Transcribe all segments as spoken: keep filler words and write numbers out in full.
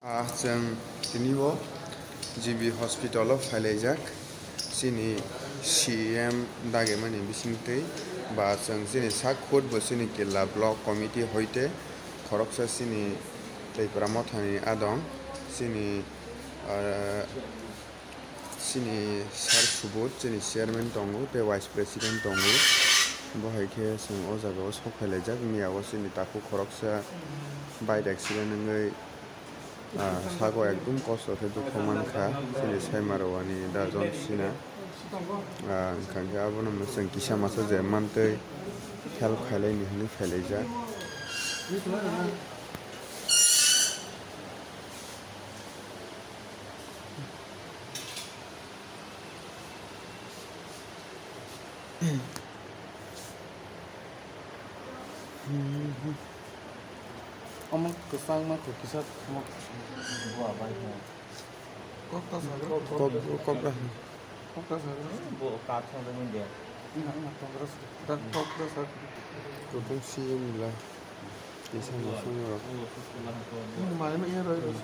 Ah, chwng tini o G B hospital o phailaijak, chini C M dagimani bisingtwi, ba chwng chini sak hut bo chini Killa Block Committee hoite khoroksa chini Tripura Mothani adong, chini, ah, chini Sir Subodh, chini chairman tongo, tei vice president tongo. Bo hai khe chwng o jaga o sok phailaijak, miya o chini takhuk khoroksa bike accident wngwi, ah, sago ekdum kosto khe dukhu mankha, chini Saimarwani da John Sina. Ah, wngkha khe abono mwchwng kisa masa je mantwi help khailaini hwnwi phailaijak. Omo kwchangma kok kisa omo. Kok ta sa. Kok, kok ta sa. Kok ta sa. Bo ka thong de mun de. Ina, ina, kok ta sa. Da kok ta sa. Kutung si ni la. Kisa masang rok. Mai ma ya roi roi.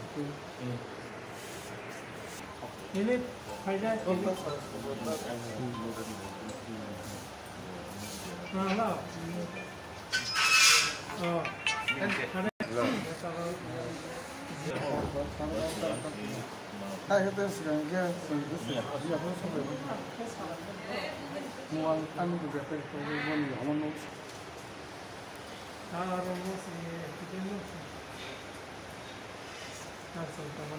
Ini faida. Nah, lah. Oh. Hai, kata sekarang dia, dia pun sampai. Mual anu juga pergi ke mana? Kalau rumah sih, kita rumah sih. Nah, sama-sama.